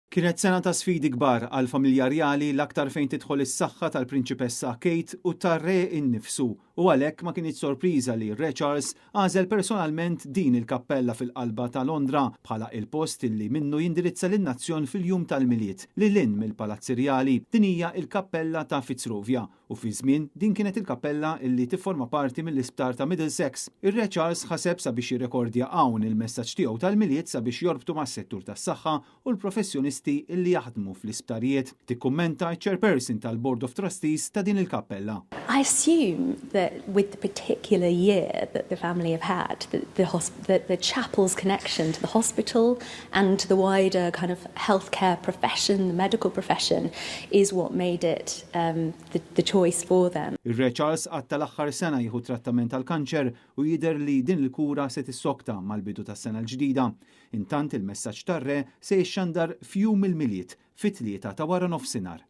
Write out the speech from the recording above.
Kienet sena ta' sfidi kbar għall-familja rjali, l-aktar fejn tidħol is-saħħa tal-Prinċipessa Kate u tar-Re innifsu, u għalhekk ma kinitx sorpriża li r-Re Charles għażel personalment din il-kappella fil-qalba ta' Londra bħala il-post illi minnu jindirizza lin-nazzjon fil-jum tal-Milied. Lil hinn mill-Palazz Irjali, din hija il-Kappella ta' Fitzrovia u fi żmien din kienet il-kappella illi tifforma parti mill-Isptar ta' Middlesex. Ir-Re Charles ħaseb sabiex jirrekordja hawn il-messaġġ tiegħu tal-Milied sabiex jorbtu mas-settur tas-saħħa u l-professjonisti illi jaħdmu fl-isptarijiet. Tikkummenta ċ-chairperson tal-Board of Trustees ta' din il-kappella. I assume that with the particular year that the family have had, the chapel's connection to the hospital and to the wider kind of healthcare profession, the medical profession, is what made it the choice for them. Ir-Re Charles qatta' l-aħħar sena jieħu trattament tal-kanċer u jidher li din il-kura se tissokta mal-bidu tas-sena l-ġdida. Intant, il-messaġġ tar-Re se jixxandar f'jum il-Milied fit-3 ta' wara nofsinhar.